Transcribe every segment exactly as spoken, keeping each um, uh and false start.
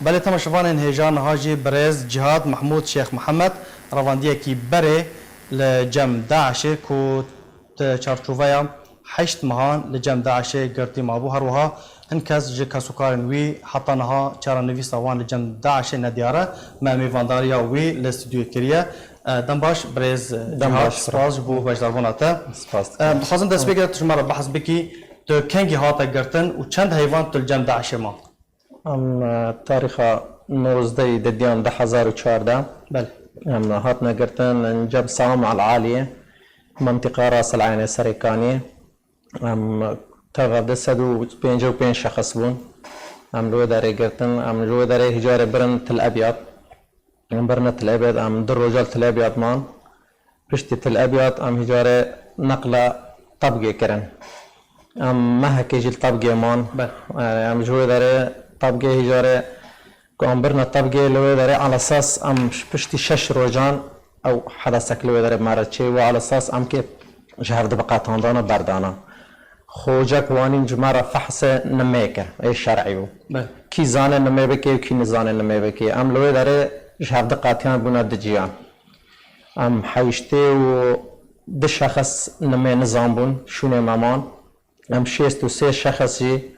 Belê, temaşevanên hêja, niha jî birêz Cihad Mehmûd Şêx Mihemed revandiyekî berê li cem DAIŞê ku di çarçoveya heşt mehan li cem DAIŞê girtî mabû. Her wiha hin kes ji kesûkarên wî heta niha çarenivîsa wan li cem DAIŞê nediyar e. Me mêvandariya wî li stûdyoyê kiriye. E, dem baş, birêz Dem Cihad, baş, spas ji bo beşdarbûna te. Spas. E, dixwazim dest pê tu ji me re behs bikî, tu kengî hate girtin û çend heyvan tu li cem DAIŞê ma? Em, e, tarîxa nozdehê didiyan du hezar û çardeh. Belê. Em, hatine girtin, em, cem Saam Al Aliyê, mentiqa Ras El Eynê Serêkaniyê. Em, tevde sed û pêncî û pênc şexs bûn. Em li wê derê girtin, em ji wê derê hicarê birin Til Ebyad. Em birine Til Ebyad, em du roja li Til Ebyad man. Piştî Til Ebyad em hîcarê neqla Tabgê kirin. Em mehekê jî li Tabgê man. Belê. Em ji wê derê Tabgê hîcarê ku em birine Tabgê li wê derê alesas em piştî şeş rojan ew hedesek li wê derê me re çê û alesas em kê ji hev di biqetandana berdana. Xocek wanîn ji me re fehsê nimê kir, ê şer'î bû. Belê. Kî zane nimê bike û kî nizane nimê bike. Em li wê derê ji hev di qetiyan bûne du ciyan. Em heştê û du şexs nimê nizan bûn, şûnê me man. Em şêst û sê şexs jî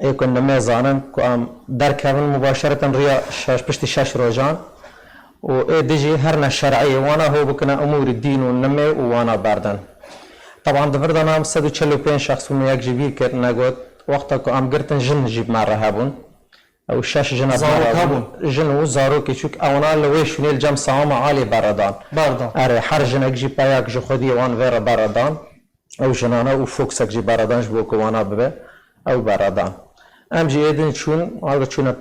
ê ku nimê zanin ku em derkevin mubaşereten riya şeş, piştî şeş rojan û ê di jî her ne şer'iyê wana ho bikine umûrî dîn û nimê û wana berdin. Teban di vir de nam sed û çel û pênc şexs bûn, yek jî bîr kir, negot, wexta ku em girtin jin jî bi me re hebûn. Ew şeş jina Zarok bera hebûn. Jin û zarokê, çûk ewna li wê şûnê li cem Sawama Alê beredan. Berdan. Erê, her jinek jî peyak ji xwediyê wan vê re beredan. Ew jinane û foksek jî beredan ji bo ku wana bibe. Ew beredan. Em jî êdin çûn, wan re çûne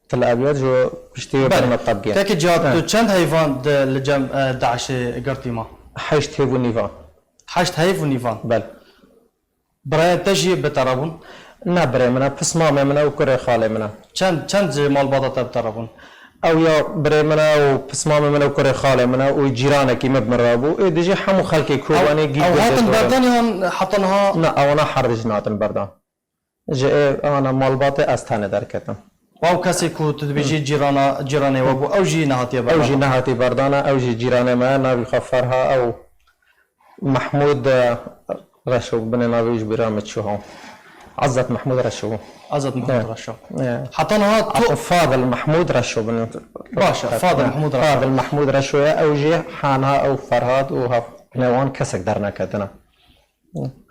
Til Ebyad, ji piştî wê Belê. Birine Tabgê. Kekê Cihat, He. Tu çend heyvan di li cem, e, DAIŞê girtî ma? Heşt hêv û nîvan. Heşt heyv û nîvan. Belê. Birayên te jî bi te re bûn? Ne birê min e, pismamê min e û kurê xalê min e. Çend, çend ji malbata te bi te re bûn? Ew ya birê min e û pismamê min e û kurê xalê min e û cîranekî min bi min re bû. Ê di jî hemû xelkê Kobanê Ew, gî ew gundê hatin Dorê. Berdan yan heta niha? Ne, ewana her di jî natin berdan. Ji ê ana malbatê ez tenê derketim. Ew kesê ku tu dibêjî cîrana, cîranê we bû, ew jî nehatiye Ew berdan? Jî nehatî berdana, ew jî cîranê me, navî xwe Ferha, ew Mehmûd, e, Reşo, binê navê wî ji bîra min çû ha. Ezet Mehmûd Reşo bû. Ezet Mehmûd He. Reşo. He. Heta niha tu Ew Fadil Mehmûd Reşo binê. Baş e, Fadil He. Mehmûd Reşo. Fadil Mehmûd Reşo ye, ew jî hana ew Ferhat û hev-, ne wan kesek derneketine.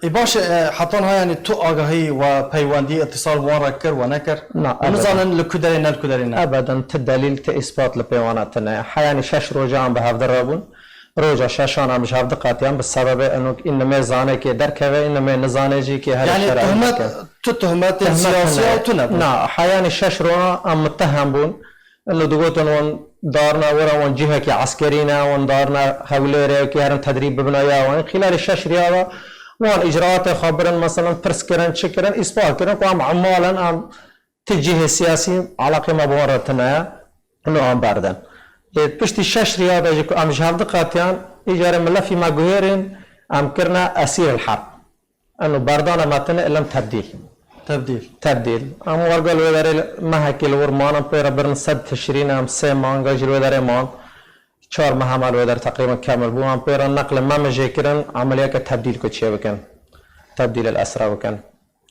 Ê baş e, e, heta niha, yanî tu agahî we peywendî, îtisal bi wan re kir, we nekir? Na, Hûn ebeden. Nizanin li ku derê ne li ku derê ne? Ebeden, ti delîl, ti îspat li pê wana tine. Heyanî şeş roja em bi hevdi re bûn. Roja şeşan em ji hevdi qetiyan bi sebebê enok î nimê zanekê derkeve, î nimê nizanê jî kê herê Yanî şer'î tuhmet, dike. Tu tuhmetê Tuhmet siyasiya hene. Tu nebû? Na, heyanî şeş rona em mutehem bûn. Ino digotin wan darna were wan cihekî eskerî ne, wan darna Hewlêrê ki herin tedrîb bibina ya wan. Xîlalê şeş riya de wan îcraatê xwe birin, meselen pirs kirin, çi kirin, îspat kirin ku em emalen em ti cihê siyasî eleqê me bi wan re tune ye. Ino em berdin. Ê piştî şeş riya de jî ku em ji hev diqetiyan, îcarê milefî me guhêrin, em kirine esîr el herb. Eno berdana me tine ilem tebdîl. Tebdîl. Tebdîl. Em wergel wê derê mehekî li wir man, em pê re birin sed tişrîn, em sê manga jî li wê derê man. Çar meha me li wê der teqrîben kemil bû. Em pê re neqlê me min jê kirin, emeliyeke tebdîl ku çê bikin. Tebdîl el esra bikin.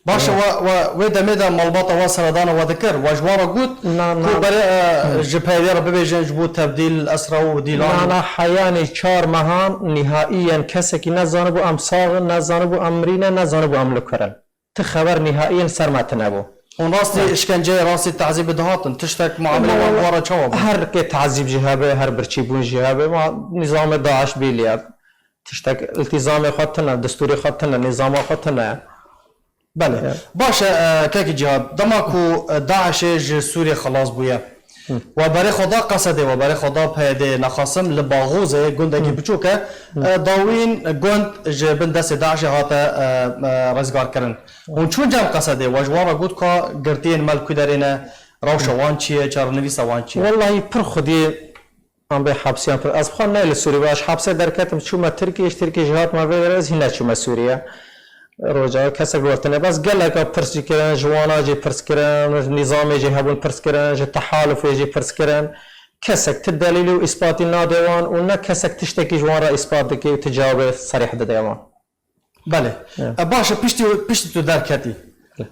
Baş e, Hı. we, we, wê demê de malbata we seredana we dikir. We ji wan re got Na, na. ku berê, e, Hı. ji peyvê re bibêjin ji bo tebdîl esra û dîlan Na, û na, heyanî çar mehan nihaiyen kesekî nezanibû em sax in, nezanibû em mirî ne, nezanibû em li kur in. Ti xeber nihaiyen ser me tine bû. Hûn rastî Ne. îşkenceyê, rastî tezîbê dihatin. Tiştek muamelê Ama wan wala wara çawa bû? Her kê tezîb jî hebe, her birçîbûn jî hebe. Ma nîzamê DAIŞ bêliye. Tiştek îltîzamê xwe tine, destûrê xwe tine, nîzama xwe tine. Belê. Ya. Baş e, e, kekî Cihad, dema ku, e, DAIŞê ji Sûriyê xilas bûye, Hı. we berê xwe da Qesedê, we berê xwe da PYDê, nexasim li Baxûzê, gundekî Hı. biçûk e, Hı. e, dawîn gund ji bin destê DAIŞê hate, e, e, rizgar kirin. Hûn çûn cem Qesedê, we ji wan re got ka girtiyên me li ku derê ne, rewşa wan çi ye, çarenivîsa wan çi ye? Wellahî pir xwedî Em bê hepsiyan pir. Ez xwe ne li Sûrî bû. Ez hepsê derketim, çûme Tirkiye, ji Tirkiye jî hatime vê derê, ez hîne çûme Sûriye. Roja kesek li we tune, bes geleka pirs jî kirin, ji wana jî pirs kirin, ji nîzamê jî hebûn pirs kirin, ji tehalufê jî pirs kirin. Kesek ti delîl û îspatî nade wan û ne kesek tiştekî ji wan re îspat dike û ti cewabê serîh dide wan. Belê. Ya. E, baş e, piştî, piştî tu derketî.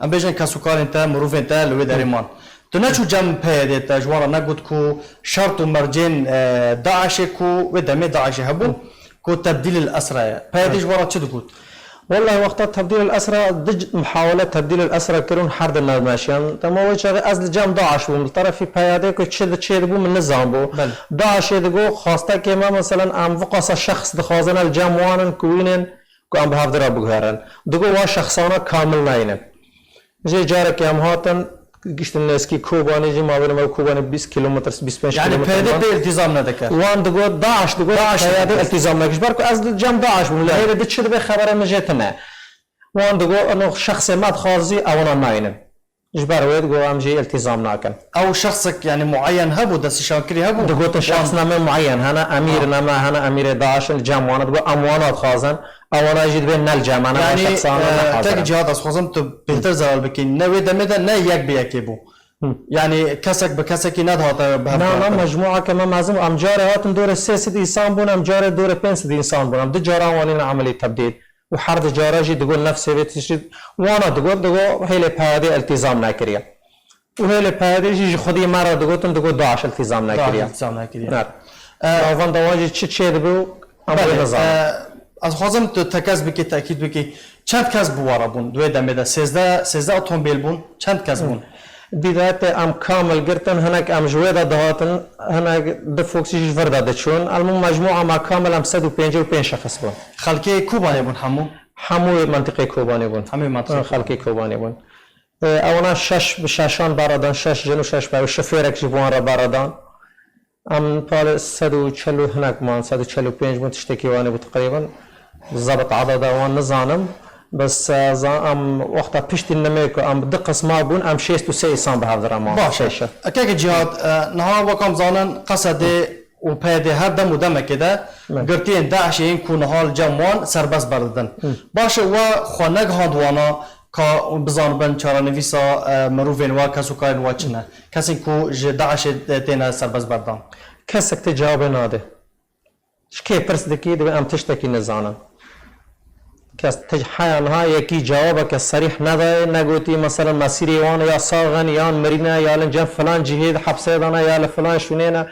Em bêjin kesûkarên te, mirovên te li wê derê man. Tu neçû cem P Y D'ê te, ji wan re negot ku şert û mercên, e, DAIŞ'ê ku wê demê DAIŞ'ê hebû, ku tebdîl el esra ye. P Y D ji wan re çi digot? Wellahî wexta tebdîl el esra, di c-, muhawele tebdîl el esra kirin, her di navmeşiyan. Dema wê çaxê ez li cem DAIŞ bûm, li terefî P Y D ku çi di çê dibû min nizanbû. Belê. DAIŞ'ê digot, xwestekê me, meselen, em viqasa şexs dixwazin, li cem wan in ku wînin, ku em bi hevdira biguherin. Digot, wa şexsana kamil nayînin. Jê carekê em hatin, giştin nêzkî Kobanê jî, mabêna me û Kobanê bîst kilometre, bîst pênc Yani kilometre P Y D man. Pê iltizam nedikir. Wan digot, DAIŞ digot, DAIŞ P Y D digot. İltizam nekir. Ji ber ku ez li cem DAIŞ bûm, li hêrê di çi dibe xebere min jê tine. Wan digot, ino şexsê me dixwazî, ewana nayînin. Ji ber wê digot, em jê iltizam nakin. Ew şexsek, yani, muayyen hebû, destnîşankirî hebû? Digotin şexsna me muayyen hene, emîrina me hene, emîrê DAIŞ in, cem wana digot, em wana dixwazin, ewana jî dibê ne li cem me ne, Yani, şexsana e, ne tek hazir in. Cihad, ez xwazim tu bêhtir zelal bikî. Ne wê demê de ne yek bi yekê bû. Hı. Yani kesek bi kesekî nedihate bi hev Na, na, guhertin. Mecmuake me mezin, em carê hatin dorê sê sed însan bûn, em carê dorê pênc sed însan bûn. Em du caran wanîne emelî tebdîl. Û her du cara jî digot nefsê vê tiştî wana digot, digot hêlê P Y D iltizam nekiriye. Û hêlê P Y D jî ji xwedî me re digotin, digot DAIŞ iltizam nekiriye. DAIŞ iltizam nekiriye. Ne. E, Navenda wan jî çi çê dibe û em wê Belê, nizanin. E, ez xwazim tu tekez bikî, tekîd bikî. Çend kes bi wara bûn? Di wê demê de sêzdeh, sêzdeh otomobîl bûn. Çend kes bûn? Bidayetê em kamil girtin, hinek em ji wê de dihatin, hinek di foksî ji vir de diçûn. Elmûm mecmûa me kamil em sed û pêncî û pênc şexs bûn. Xelkê Kobanê bûn hemû? Hemû mentiqê Kobanê bûn. Hemû mentiqê Ha, xelkê Kobanê bûn. E, ewana şeş bi şeşan baradan, şeş jin û şeş pere, şofêrek jî bi wan re baradan. Em pal sed û çel û hinek man, sed û çel û pênc bûn, tiştekî wanê bû teqrîben. Zebit adada wan nizanim. Bes, e, za-, em wexta piştî nimê ku em bi du qisma bûn, em şêst û sê îsan bi hev de re man. Baş e. Şeş e. Keke Cihad, e, niha wek em zanin, Qesedê û P Y D her dem û demekê de Evet. girtiyên DAIŞ'ê yên ku niha li cem wan serbest berdidin. Hı. Baş e, we xwe negihand wana ka bizanibin çarenivîsa, e, mirovên we, kesûkarên we çi ne? Kesên ku ji DAIŞ'ê têne serbest berdan. Kesek tê cewabê nade. Ji kê pirs dikî, divê em tiştekî nizanin. Kes tij heya niha yekî cewabeke serîh nedaye, negotî, meselen, mesîrê wan ya sax in, yan mirî ne, ya li cem filan cihê di hepsê de ne, ya li filan şûnê ne.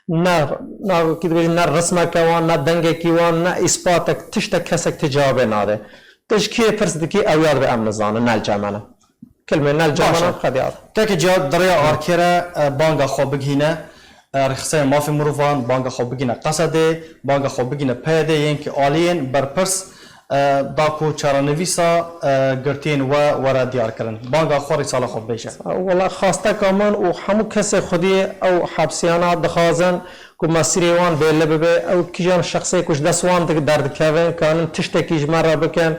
Ne, ne, kî dibêjin, ne rismeke wan, ne dengekî wan, ne îspatek, tiştek kesek tê cewabê nade. Tu ji kê pirs dikî, ew ya dibe em nizanin, ne li cem me ne. Kilmê ne li cem me Baş e. ne, qediyat. Keke Cihad, di rêya arkê re, e, banga xwe bigihîne, e, rêxiseyên mafê mirovan, banga xwe bigihîne Qesedê, banga xwe bigihîne P Y D'ê, yên ki aliyên berpirs, e, da ku çarenivîsa, e, girtiyên we were diyar kirin. Banga xwe, rîsala xwe bêje. Wela xwesteka min û hemû kesê xwediyê ew hepsiyana dixwazin ku mesîrê wan bêle bibe, ew kîjan şexsê ku ji dest wan di-, derdikevin, kanin tiştekî ji me re bikin,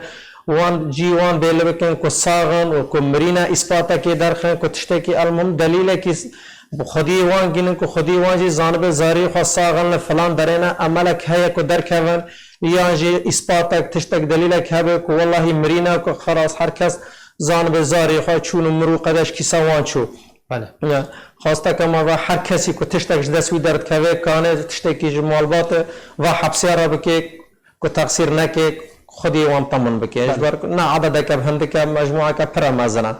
wan cî wan bêle bikin ku sax in û ku mirîne îspatekê derxin, ku tiştekî elmim delîlekî s-, bi xwediyê wan gînin, ku xwediyê wan jî zanibe zarî xwe sax in, li filan derê ne, emelek heye ku derkevin, yan jî îspatek, tiştek, delîlek hebe ku wellahî mirîne, ku xelas her kes zanibe zarî xwe çûn û mir û qede ji kîsa wan çû. Belê. Ya, xwesteke me ve her kesî ku tiştek ji dest wî derdikeve, kane tiştekî ji malbatê ve hepsiya re bike, ku texsîr neke, xwedî wan temin bike. Belê. Ji ber ku ne ededeke bi hindike, mecmueke pir e mezin e.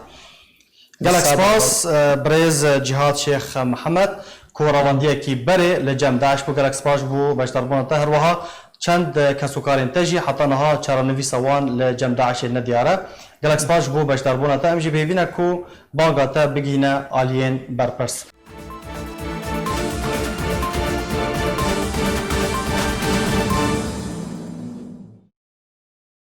Gelek Sade spas, bû. e, birêz Cihad Şêx Mihemed, ku revandiyekî berê li cem DAIŞ bû. Gelek spas ji bo beşdarbûna te. Her wiha çend, e, kesûkarên te jî heta niha çarenivîsa wan li cem DAIŞ'ê nediyar e. Gelek spas ji bo beşdarbûna te. Em jî bi hêvî ne ku banga te bigihîne aliyên berpirs.